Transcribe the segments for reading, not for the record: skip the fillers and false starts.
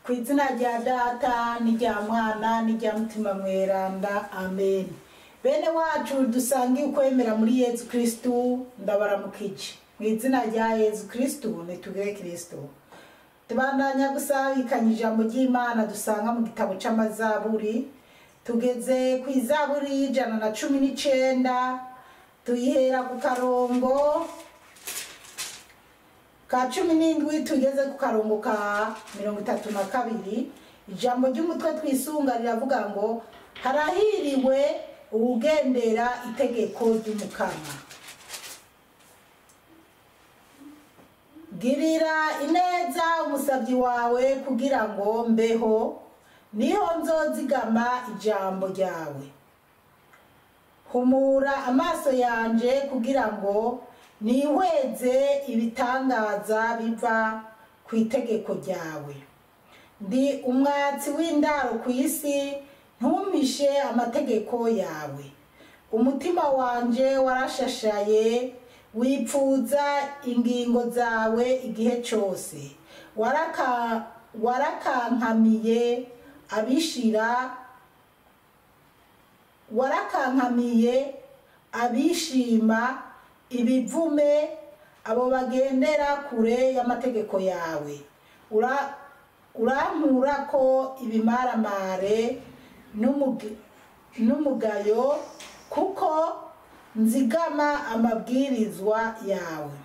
Ku izina rya Data n'irya Mwana n'irya Mutima Mweranda, amen. Bene wacu dusangiye ukwemera muri Yezu Kristu, ndabaramukije mu izina rya Yezu Kristu. Nitugire Kristu. Tubandanya gusabikanya ijambo ry'Imana dusanga mu gitabo c'amazaburi. Tugeze ku izaburi y'119, tuyihera ku karongo ka 17 tugeze ku karongo ka 32. Ijambo ry'umutwe twisunga riravuga ngo: harahiriwe uwugendera itegeko ry'Umukama. Girira ineza umusabyi wawe kugira ngo mbeho, niho nzozigama ijambo ryawe. Humura amaso yanje kugira ngo nihweze ibitangaza biva ku itegeko ryawe. Ndi umwatsi w'indaro ku isi, ntumpishe amategeko yawe. Umutima wanje warashashaye, wipfuza ingingo zawe igihe cyose. Warakankamiye abishira, warakankamiye abishima ibivume, abo bagendera kure y'amategeko yawe. Urankura ko ibimaramare n'umugayo, kuko nzigama amabwirizwa yawe.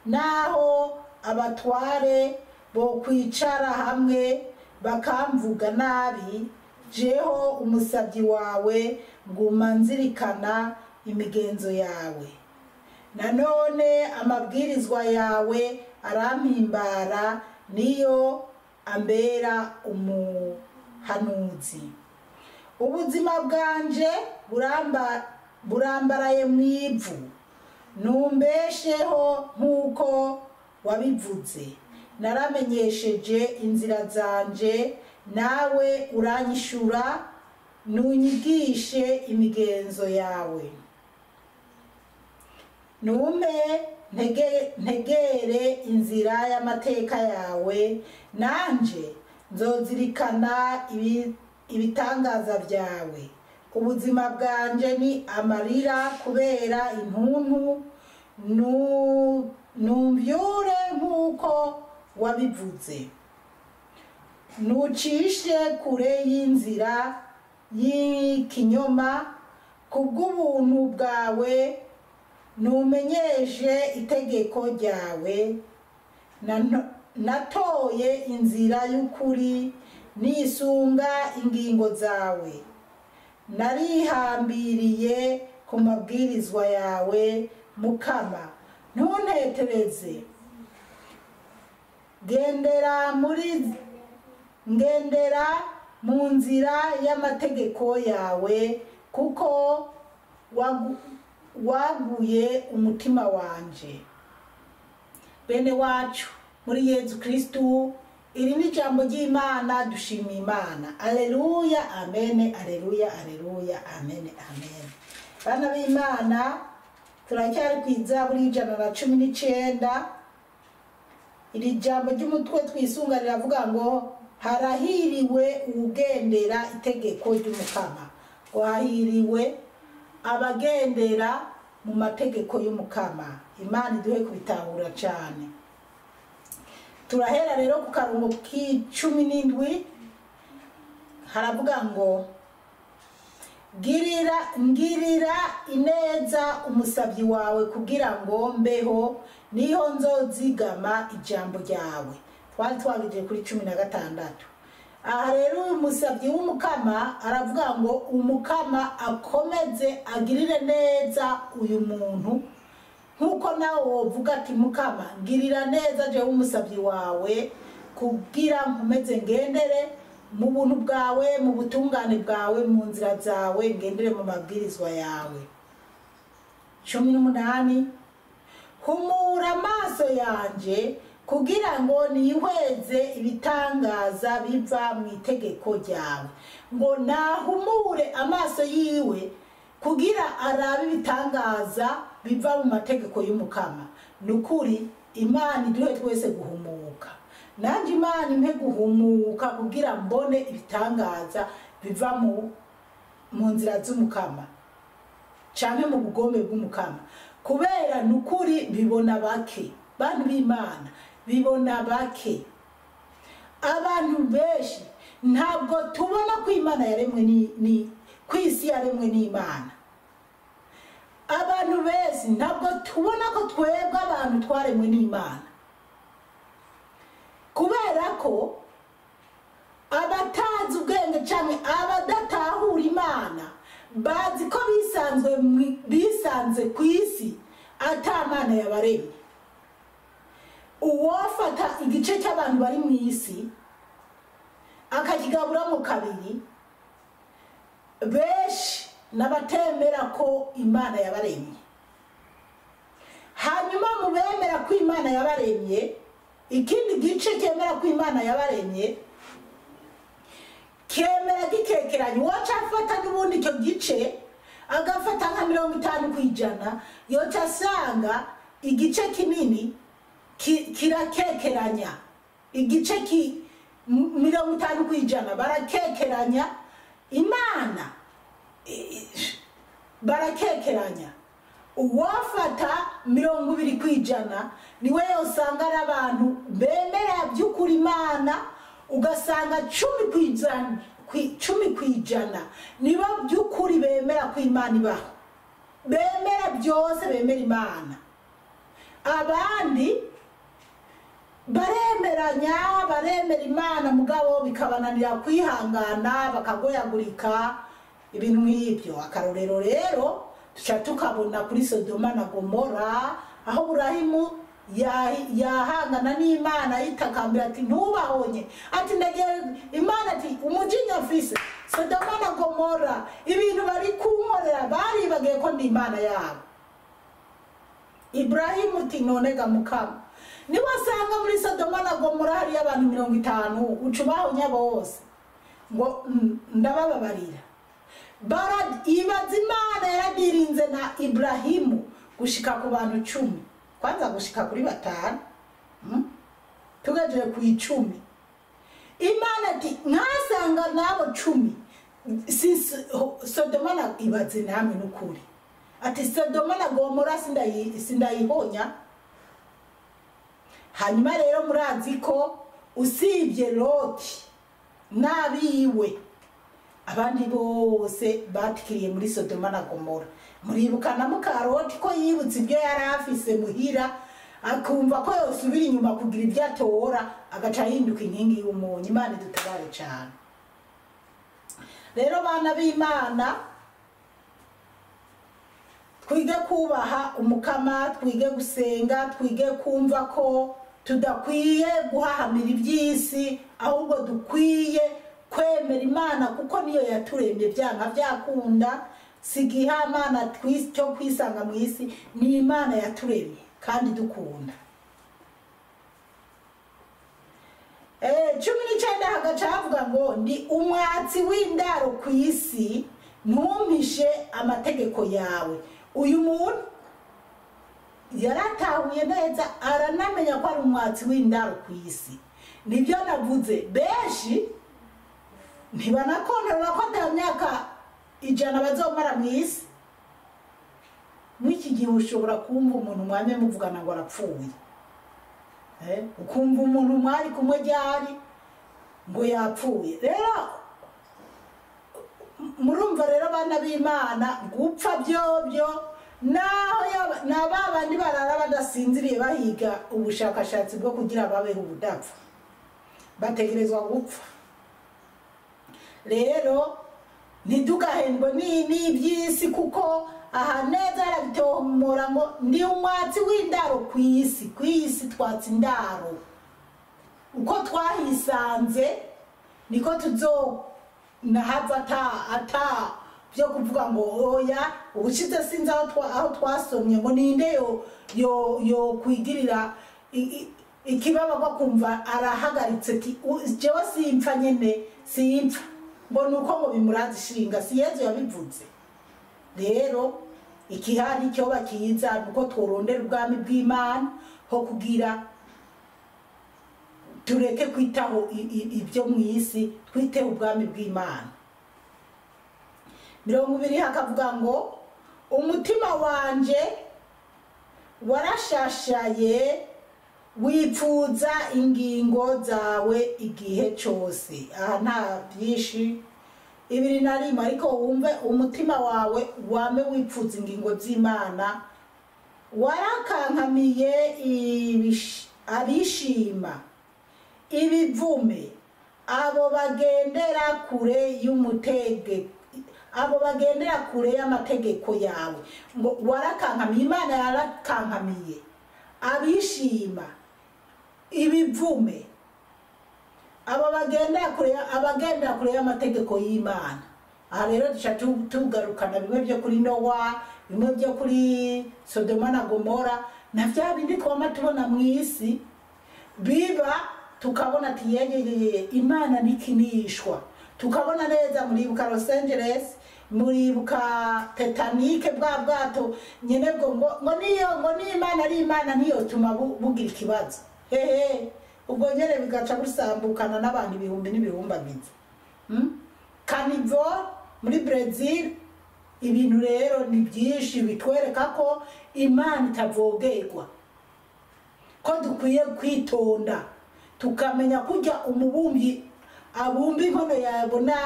Naho abatware bo kwicara hamwe bakamvuga nabi, jeho umusabyi wawe nguma nzirikana imigenzo yawe. Nanone amabwirizwa yawe arampimbara, niyo ambera umuhanuzi. Ubuzima bwanje burambaraye mu ivu, numbesheho nk'uko wabivuze. Naramenyesheje inzira zanje, nawe uranyishura, nunyigishe imigenzo yawe. Numpe ntegere inzira y'amateka yawe, nanje nzozirikana ibitangaza byawe. Ubuzima bwanje ni amarira kubera intuntu, numvyure nk'uko wabivuze. Nucishe kure y'inzira y'ikinyoma, kubw'ubuntu bwawe numenyeshe itegeko ryawe. Natoye inzira y'ukuri, nisunga ingingo zawe. Narihambiriye ku mabwirizwa yawe, Mukama, ntuntetereze. Ngendera mu nzira y'amategeko yawe, kuko waguye umutima wanje. Bene wacu muri Yezu Kristu, iri ni ijambo ry'Imana, dushima Imana. Alleluya, amen, alleluya, alleluya, amen, amen. Bana b'Imana, turacyari ku izaburi y'119. Iri jambo ry'umutwe twisunga riravuga ngo: harahiriwe uwugendera itegeko ry'Umukama. Ngo hahiriwe abagendera mu mategeko y'Umukama. Imana iduhe kubitahura cyane. Turahera rero ku karongo k'17, haravuga ngo: ngirira ineza umusabyi wawe kugira ngo mbeho, niho nzozigama ijambo ryawe. Twari twagije kuri 16. Aha rero uyu musabyi w'Umukama aravuga ngo Umukama akomeze agirire neza uyu muntu, nkuko nawe wovuga ati: Mukama, ngirira neza jewe umusabyi wawe, kugira nkomeze ngendere mu buntu bwawe, mu butungane bwawe, mu nzira zawe, ngendere mu mabwirizwa yawe. 18. Humura amaso yanje kugira ngo nihweze ibitangaza biva mu itegeko ryawe. Ngo nahumure amaso yiwe kugira arabe ibitangaza biva mu mategeko y'Umukama. Nukuri Imana iduhe twese guhumuka. Nanjye Imana impe guhumuka kugira mbone ibitangaza biva mu nzira z'umukama canke mu bugombe bw'umukama, kubera nukuri bibona bake. Bantu b'Imana, bibona bake. Abantu benshi ntabwo tubona ko Imana yaremwe ni ku isi yaremwe n'Imana. Abantu benshi ntabwo tubona ko twebwe abantu twaremwe n'Imana, kubera ko abatazi ubwenge canke abadatahura Imana bazi ko bisanze ku isi ata Mana yabaremye. Uwofata igice cy'abantu bari mu isi akakigaburamo kabiri, benshi n'abatemera ko Imana yabaremye. Hanyuma mu bemera ko Imana yabaremye, ikindi gice cyemera ko Imana yabaremye kemera gikekeranye. Uwaca afata n'ubundi icyo gice agafata nka 50%, yoca asanga igice kinini kirakekeranya. Igice 50% barakekeranya Imana, barakekeranya. Uwafata 20% niwe usanga ari abantu bemera by'ukuri Imana, ugasanga 10% nibo by'ukuri bemera ko Imana ibaho, bemera byose, bemera Imana. Abandi baremeranya, baremera Imana, mugabo bikabananira kwihangana, bakagoyagurika, ibintu nk'ibyo. Akarorero rero tuca tukabona kuri Sodoma na Gomora, aho Burahimu yahangana n'Imana yitakambira ati ntubahonye, ati ndagiye Imana, ati umujinya mfise Sodoma na Gomora, ibintu bari kunkorera, baribagiye ko ndi Imana yabo. Ibrahimu ati none ga mukama, niwasanga muri Sodoma na Gomora hariyo abantu 50 uca ubahonya bose, ngo ndabababarira. Ibaza Imana yaradirinze na Ibrahimu gushika ku bantu 10, kwanza gushika kuri 5, tugejeje ku 10. Imana ati nkasanga nabo 10 si Sodoma na, ibaze namwe nukuri, ati Sodoma na Gomora sindayihonya. Hanyuma rero murazi ko usibye Loti n'abiwe, abandi bose batikiriye muri Sodoma na Gomora. Muribuka na muka Loti ko yibutse ibyo yari afise muhira, akumva ko yosubira inyuma kugira ibyo atora, agaca ahinduka inkingi y'umunyu. Imana idutabare cyane. Rero bana b'Imana, twige kubaha umukama, twige gusenga, twige kumva ko tudakwiye guhahamira iby'isi, ahubwo dukwiye kwemera Imana kuko niyo yaturemye byanka byakunda. Si igihamana cyo kwisanga mu isi, ni Imana yaturemye kandi dukunda. 19 hagaca havuga ngo ndi umwatsi w'indaro ku isi, ntumpishe amategeko yawe. Uyu muntu yaratahuye neza, aranamenya ko ari umwatsi w'indaro ku isi. Nibyo navuze, benshi ntibanakontorora ko ata myaka 100 bazomara mu isi. Mw'iki gihe ushobora kumva umuntu mwamye muvugana ngo arapfuye, ukumva umuntu mwari kumwe ryari ngo yapfuye. Rero murumva rero bana b'Imana, gupfa byobyo naho na babandi barara badasinziriye bahiga ubushakashatsi bwo kugira babeho ubudapfa, bategerezwa gupfa. Rero ntidugahendwe n'iby'isi, kuko aha neza arabitomora ngo ndi umwatsi w'indaro ku isi. Ku isi twatsi indaro, uko twahisanze niko tuzo nahava ata byo kuvuga ngo oya. Ubushize sinzi aho twasomye ngo ninde yo kwigirira ikibaba kumva arahagaritse ati jewe simpfa nyene, simpfa, ngo nuko ngo bimuraza ishinga. Si Yezu yabivuze. Rero ikihari cyo bakiza nuko tworondera ubwami bw'Imana ho kugira Tureke kwitaho ibyo mu isi, twiteho ubwami bw'Imana. 20 hakavuga ngo umutima wanje warashashaye wipfuza ingingo zawe igihe cyose. Aha nta byinshi, 21, ariko wumve umutima wawe wame wipfuza ingingo z'Imana. Warakankamiye abishima ibivume, abo bagendera kure y'umutege, abo bagendera kure y'amategeko yawe. Ngo warakankamiye, Imana yarakankamiye abishima ibivume, abo bagendera kure, abagendera kure y'amategeko y'Imana. Aha rero duca tugarukana bimwe byo kuri Nowa, bimwe byo kuri Sodoma na Gomora, na vya bindi twama tubona mu isi biba, tukabona ati yeyeyeye Imana nikinishwa. Tukabona neza muribuka Los Angeles, muribuka Titanic, bwa bwato nyene bwo ngo niyo ngo ni Imana ari Imana niyo tuma bugira ikibazo. Hehe, ubwo nyene bigaca busambukana n'abantu ibihumbi n'ibihumbagiza. Carnival muri Brazil. Ibintu rero ni byinshi bitwereka ko Imana itavogerwa, ko dukwiye kwitonda tukamenya kujya umubumbyi abumba inkono yabona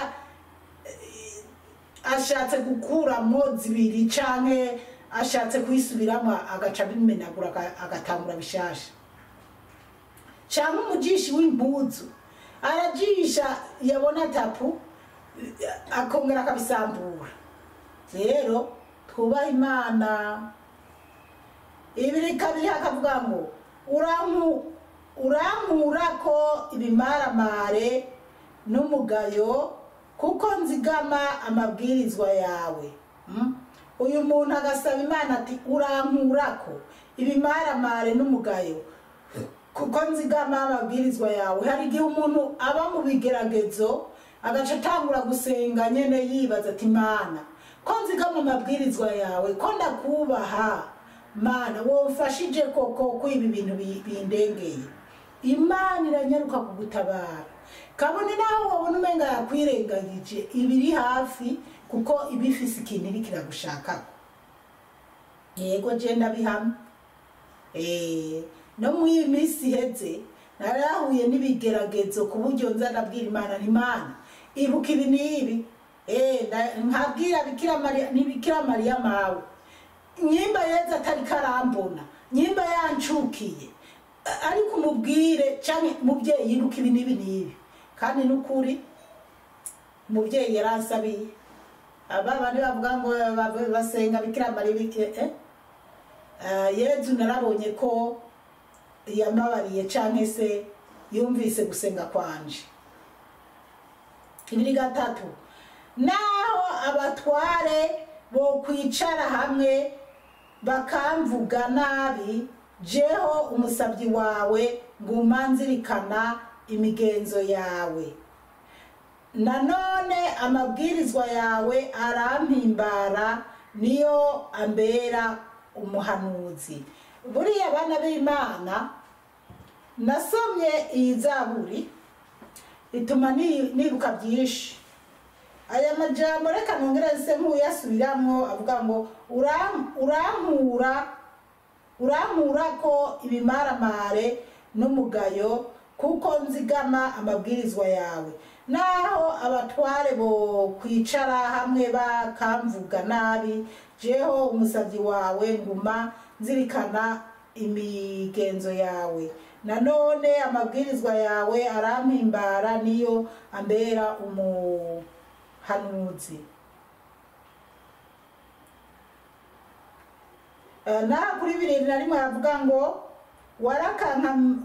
ashatse gukuramo zibiri canke ashatse kuyisubiramo agaca bimenagura agatangura bishasha. Canke umujishi w'impuzu arajisha yabona tapu akongera akabisambura. Rero twubaha Imana. 22 hakavuga ngo urankura ko ibimaramare n'umugayo, kuko nzigama amabwirizwa yawe. Uyu muntu agasaba Imana ati urankurako ibimaramare n'umugayo, kuko nzigama amabwirizwa yawe. Hari igihe umuntu aba mu bigeragezo agaca atangura gusenga nyene yibaza ati Mana, ko nzigama amabwirizwa yawe, ko ndakubaha Mana, womfashije koko ko ibi bintu bindengeye. Imana iranyaruka kugutabara, kabone naho wabona umenga yakwirengagije, ibiri hafi kuko ibifise ikintu iri kiragushakako. Yego je ndabihamya. No mu iyi minsi iheze narahuye n'ibigeragezo ku buryo nza ndabwira Imana nti Mana ibuka ibi n'ibi. Nkabwira Bikira Mariya, ni Bikira Mariya mawe, nyimba Yezu atari karambona, nyimba yancukiye, ariko umubwire canke muvyeyi ibuka ibi n'ibi n'ibi. Kandi n'ukuri muvyeyi yaransabiye. Aba bandi bavuga ngo basenga Bikira Mariya, Yezu narabonye ko yambabariye canke se yumvise gusenga kwanje. 23, naho abatware bo kwicara hamwe bakamvuga nabi, jeho umusabyi wawe nguma nzirikana imigenzo yawe. Nanone amabwirizwa yawe arampimbara, niyo ambera umuhanuzi. Buriya bana b'Imana, nasomye iyi zaburi ituma nibuka byinshi. Aya majambo reka nongere nse nk'uyasubiramwo, avuga ngo urankura ko ibimaramare n'umugayo, kuko nzigama amabwirizwa yawe. Naho abatware bo kwicara hamwe bakamvuga nabi, jeho umusabyi wawe nguma nzirikana imigenzo yawe. Nanone amabwirizwa yawe arampimbara, niyo ambera umuhanuzi. Na kuri 21 aravuga ngo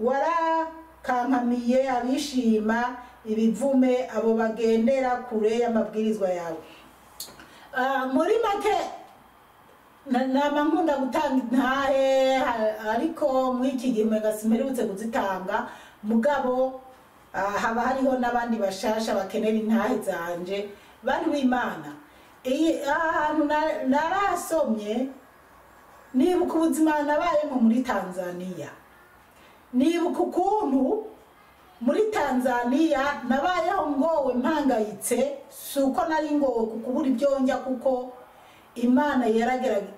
warakankamiye abishima ibivume, abo bagendera kure y'amabwirizwa yawe. Muri make nama nkunda gutanga intahe, ariko muri iki gihe umenga simperutse kuzitanga, mugabo haba hariho n'abandi bashasha bakenera intahe zanje. Bantu b'Imana, iyi ahantu narasomye nibuka ubuzima nabayemo muri Tanzania, nibuka ukuntu Tanzania nabayeho ngowe mpangayitse, si uko nari ngowe ku kubura ibyo njya, kuko Imana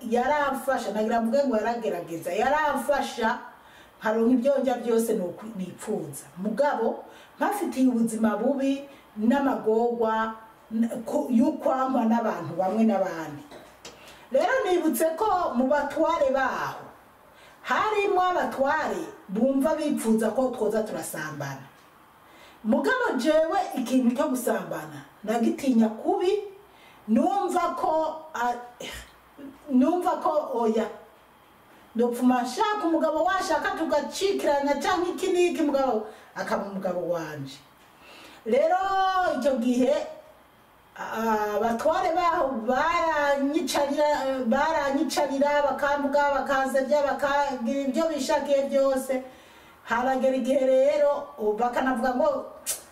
yaramfasha, nagira mvuge ngo yaragerageza, yaramfasha nkaronka ibyo njya byose nipfuza. Mugabo mpafitiye ubuzima bubi n'amagorwa y'ukwankwa n'abantu bamwe n'abandi. Rero nibutse ko mu batware baho harimo abatware bumva bipfuza ko twoza turasambana. Mugabo jewe ikintu cyo gusambana nagitinya kubi, numva ko oya, ndopfuma nshaka umugabo washaka tugacikiranya canke iki n'iki, mugabo akaba umugabo wanje. Rero icyo gihe abatware baho baranyicarira bakamvuga, bakansebya, bakagira ibyo bishakiye byose. Haragera igihe rero bakanavuga ngo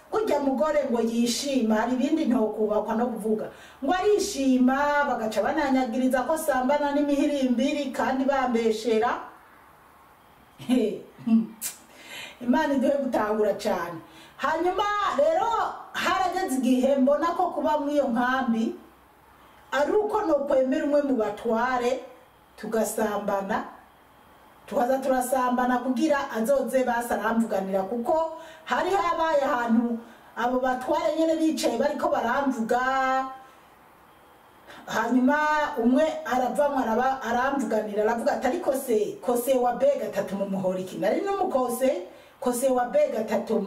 kurya mugore ngo yishima, hari ibindi ntokubakwa no kuvuga ngo arishima, bagaca bananyagiriza ko sambana n'imihirimbiri kandi bambeshera. Imana iduhe gutahura cyane. Hanyuma rero harageze igihe mbona ko kuba muri iyo nkambi ari uko nokwemera umwe mu batware tugasambana, tukaza turasambana kugira azoze basi aramvuganira, kuko hari habaye ahantu abo batware nyene bicaye bariko baramvuga, hanyuma umwe aravamwo aramvuganira, aravuga ati ariko se kose wa B gatatu mumuhora iki? Nari n'umukose kose wa B gatatu,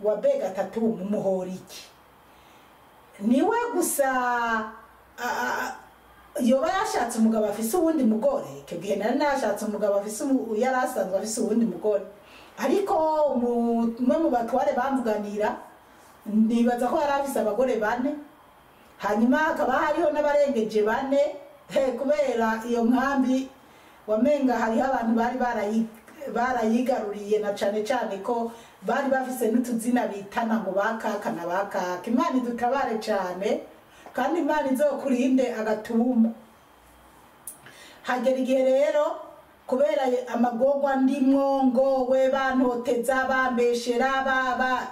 wa B gatatu mumuhora iki? Niwe gusa yoba yashatse umugabo afise uwundi mugore. Icyo gihe nari nashatse umugabo afise yari asanzwe afise uwundi mugore, ariko umwe mu batware bamvuganira nibaza ko yari afise abagore bane, hanyuma hakaba hariho n'abarengeje bane. Kubera iyo nkambi wamenga hariho abantu bari barayigaruriye, na cane cane ko bari bafise n'utuzina bitana ngo bakaka na bakaka. Imana idutabare cane, kandi Imana izokurinde agatumba. Hagera igihe rero kubera amagorwa ndimwo, ngowe, bantoteza, bambeshera, baba,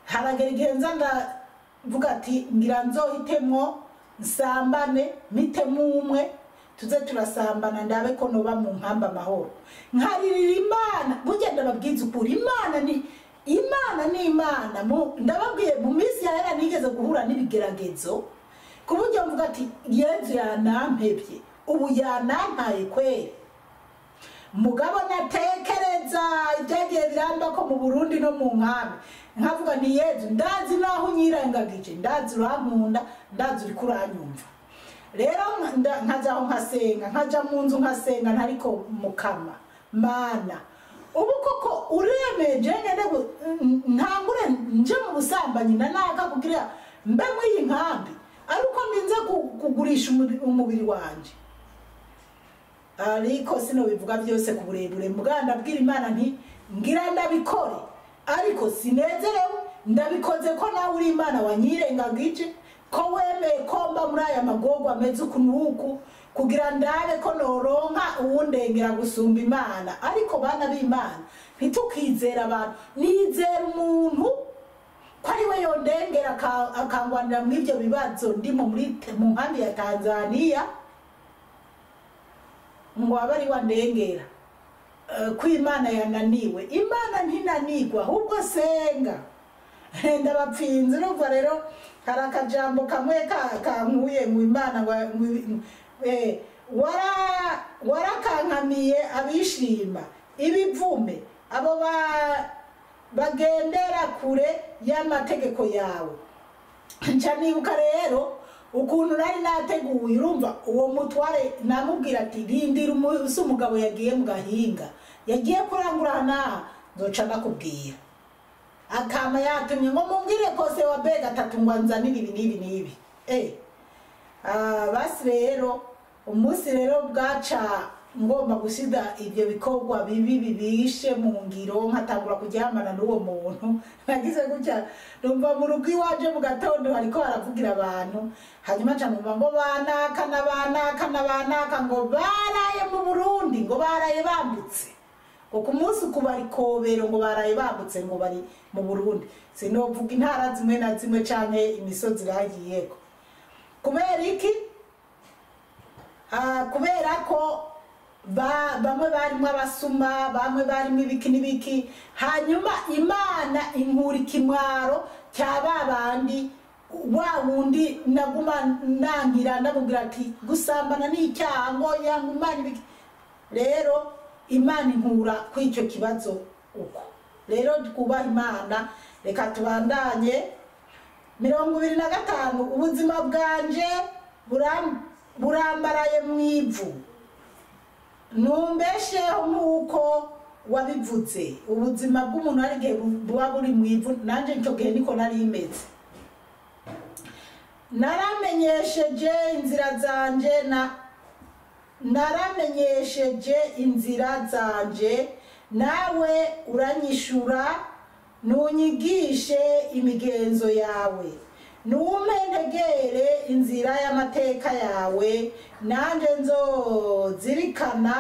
haragera igihe nza ndavuga ati ngira nzohitemwo nsambane, mpitemo umwe tuze turasambana, ndabe ko noba mu nkambi amahoro. Nkaririra Imana. Burya ndababwiza ukuri, Imana ni Imana, ni Imana. Ndababwiye, mu minsi yahera nigeze guhura n'ibigeragezo ku buryo mvuga ati Yezu yanampevye, ubu yanantaye kweri. Mugabo natekereza ibyagiye biramba ko mu Burundi no mu nkambi, nkavuga nti Yezu, ndazi naho unyirengagije, ndazi urankunda, ndazi uriko uranyumva. Rero nkaja aho nkasenga, nkaja mu nzu nkasenga, ntariko mukama Mana, ubu koko uremeje ngende ntangure nje mu busambanyi na naka kugira mbe mw'iyi nkambi, ari uko ndinze kugurisha umubiri wanje? Ariko sinobivuga byose ku burebure, muganda ndabwira Imana nti ngira ndabikore, ariko sinezerewe. Ndabikoze ko nawe uri Imana wanyirengagije, ko wemeye ko mba muri aya magorwa ameze uku n'uku, kugira ndabe ko noronka uwundengera gusumba Imana. Ariko bana b'Imana, ntitukizere abantu. Nizera umuntu ko ari we yondengera akangwanira muri ibyo bibazo ndimo muri mu nkambi ya Tanzania, ngo abe ari wandengera. Ko Imana yananiwe? Imana ntinanigwa, ahubwo senga. Ndabapfinze. Urumva rero hari akajambo kamwe kankuye ngo Imana ngo warakankamiye abishima ibivume, abo bagendera kure y'amategeko yawe. Nca nibuka rero ukuntu nari nateguye. Urumva uwo mutware namubwira ati rindira umunsi umugabo yagiye mu gahinga, yagiye kurangura aha n'aha, nzoca ndakubwira. Akama yatumye ngo mumbwire kose wa B gatatu ngo anzanire ibi n'ibi n'ibi. Basi rero umunsi rero bwaca ngomba gushida ibyo bikorwa bibi bibishe mu ngiro, nkatangura kuryamana n'uwo muntu, nagize gutya numva mu rugo iwanje mu gatondo hariko haravugira abantu. Hanyuma nca numva ngo banaka na banaka na banaka ngo baraye mu Burundi, ngo baraye bambutse. Ngo ku munsi kubara ikobero ngo baraye bambutse ngo bari mu Burundi. Sinovuga intara zimwe na zimwe canke imisozi bagiyeko. Kubera iki? Kubera ko bamwe barimo abasuma, bamwe barimo ibiki n'ibiki. Hanyuma Imana inkura ikimwaro cya babandi, wa wundi naguma nangira ndamubwira ati gusambana ni icyaha, ngo yanga Imana ibiki. Rero Imana inkura kuri icyo kibazo uko. Rero twubaha Imana. Reka tubandanye. 25, ubuzima bwanje burambaraye mu ivu, numbesheho nk'uko wabivuze. Ubuzima bw'umuntu hari igihe buba buri mu ivu, nanjye icyo gihe niko nari imeze. Naramenyesheje inzira zanje na naramenyesheje inzira zanje, nawe uranyishura, nunyigishe imigenzo yawe. Numpe ntegere inzira y'amateka yawe, nanje nzozirikana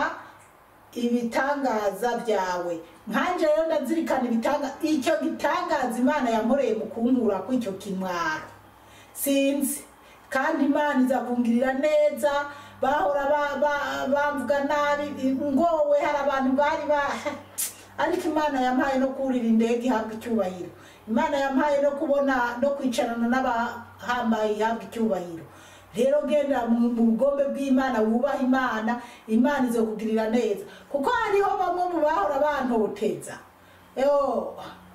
ibitangaza byawe. Nkanje rero ndazirikana icyo gitangaza Imana yankoreye mu kunkura kw'icyo kimwaro. Sinzi kandi Imana iza kungirira neza. Bahora bamvuga nabi ngowe, hari abantu bari ba, ariko Imana yampaye no kurira indege ihabwa icyubahiro. Imana yampaye no kubona no kwicarana n'abahambaye ihabwa icyubahiro. Rero genda mu bugombe bw'Imana, wubaha Imana, Imana izokugirira neza. Kuko hariho bamwe mu bahora bantoteza,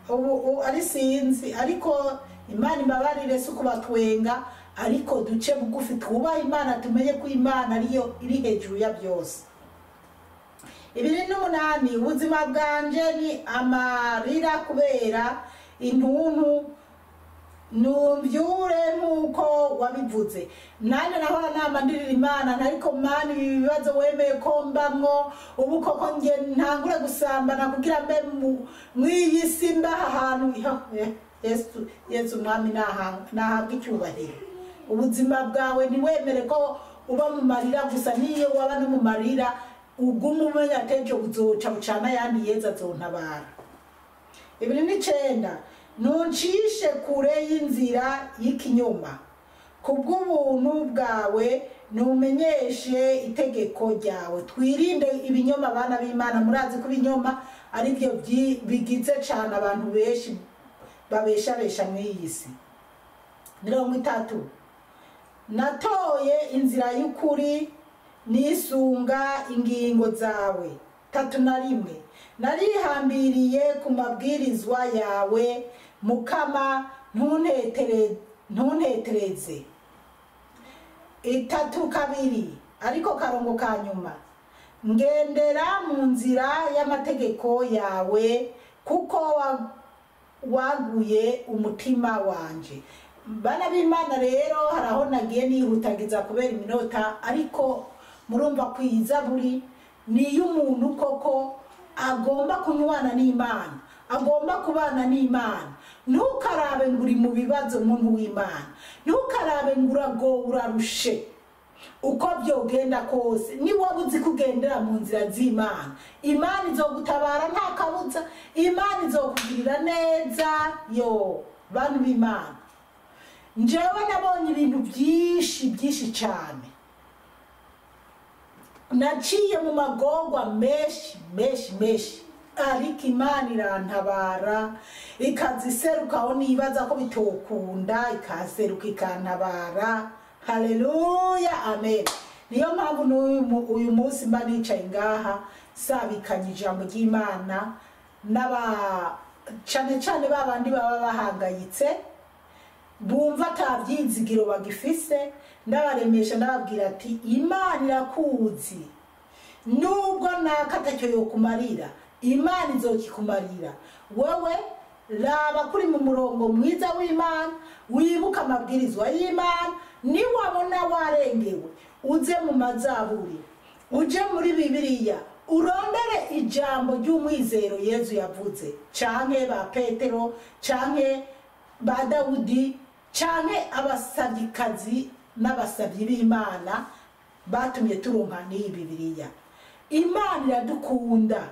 ubu ari sinzi, ariko Imana imbabarire si ukubatwenga, ariko duce bugufi twubaha Imana, tumenye ko Imana ariyo iri hejuru ya byose. 28, ubuzima bwanje ni amarira kubera intuntu, numbyure nk'uko wabivuze. Nanjye nahora nama ndirira Imana, ariko Mana ibi bibazo wemeye ko mbamwo, ubu koko nge ntangure gusambana kugira mbe mw'iyi si mbaha ahantu. Yesu Mwami nahabwa icyubahiro. Ubuzima bwawe ntiwemere ko uba mu marira gusa, niyo waba no mu marira ugume umenya ati ejo buzoca bucana ayandi, Yezu azontabara. 29, ntuncishe kure y'inzira y'ikinyoma, kubw'ubuntu bwawe ntumenyeshe itegeko ryawe. Twirinde ibinyoma abana b'Imana. Murazi ko ibinyoma ari byo bigize cyane abantu benshi babeshabesha muri iyi si. 30, natoye inzira y'ukuri, nisunga ingingo zawe. 31, narihambiriye ku mabwirizwa yawe, Mukama ntuntetereze. 32, ariko karongo ka nyuma, ngendera mu nzira y'amategeko yawe, kuko waguye umutima wanje. Bana b'Imana rero hari aho nagiye nihutagiza kubera iminota, ariko murumva ko iyi zaburi ni iy'umuntu koko agomba kunywana n'Imana, agomba kubana n'Imana. Ntukarabe ngo uri mu bibazo muntu w'Imana, ntukarabe ngo uragowe urarushe. Uko byogenda kose, ni wowe uzi kugendera mu nzira z'Imana, Imana izogutabara nta kabuza, Imana izokugirira neza. Yo bantu b'Imana, njyewe nabonye ibintu byinshi byinshi cyane, naciye mu magorwa menshi menshi menshi, ariko Imana irantabara, ikaziseruka aho nibaza ko bitokunda, ikaseruka ikantabara. Haleluya, amen. Niyo mpamvu uyu munsi mba nicaye ngaha sabikanye ijambo ry'Imana n'aba cyane cyane babandi baba bahangayitse, bumva ata byizigiro bagifise, ndabaremesha ndababwira ati Imana irakuzi, nubwo naka atacyo yokumarira, Imana izokikumarira. Wewe raba kuri mu murongo mwiza w'Imana, wibuka amabwirizwa y'Imana. Niwabona warengewe, uze mu mazaburi, uje muri Bibiliya, urondere ijambo ry'umwizero Yezu yavuze, canke ba Petero, canke ba Dawudi, canke abasavyikazi n'abasavyi b'Imana batumye turonka n'iyi Bibiliya. Imana iradukunda.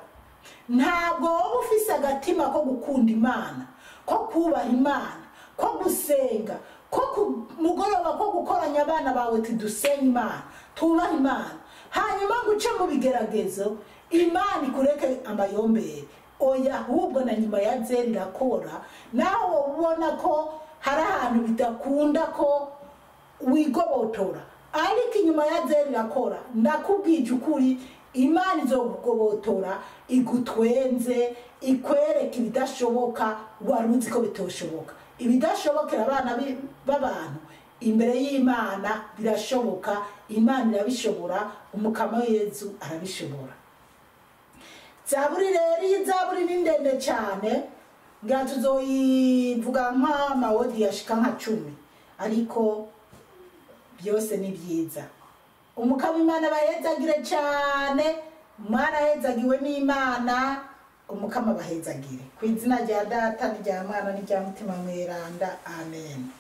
Ntabwo wowe ufise agatima ko gukunda Imana, ko kubaha Imana, ko gusenga, ko ku mugoroba ko gukoranya abana bawe tudusenga Imana, tubaha Imana, hanyuma ngo uce mu bigeragezo Imana ikureke amayombere. Oya, ahubwo na nyuma ya zeri irakora. Nawe wowe ubona ko hari ahantu bidakunda ko wigobotora, ariko inyuma ya zeri irakora. Ndakubwije ukuri, Imana izokugobotora, igutwenze, ikwereke ibidashoboka wari uzi ko bitoshoboka. Ibidashobokera abana b'abantu imbere y'Imana birashoboka. Imana irabishobora, umukama Yezu arabishobora. Zaburi rero, iyi zaburi ni ndende cyane, ngira tuzoyivuga nk'amawodi yashika nka 10, ariko byose ni byiza. Umukama Imana bahezagire cyane, mwarahezagiwe n'Imana. Umukama bahezagire ku izina rya Data n'irya Mwana n'irya Mutima Mweranda. Amen.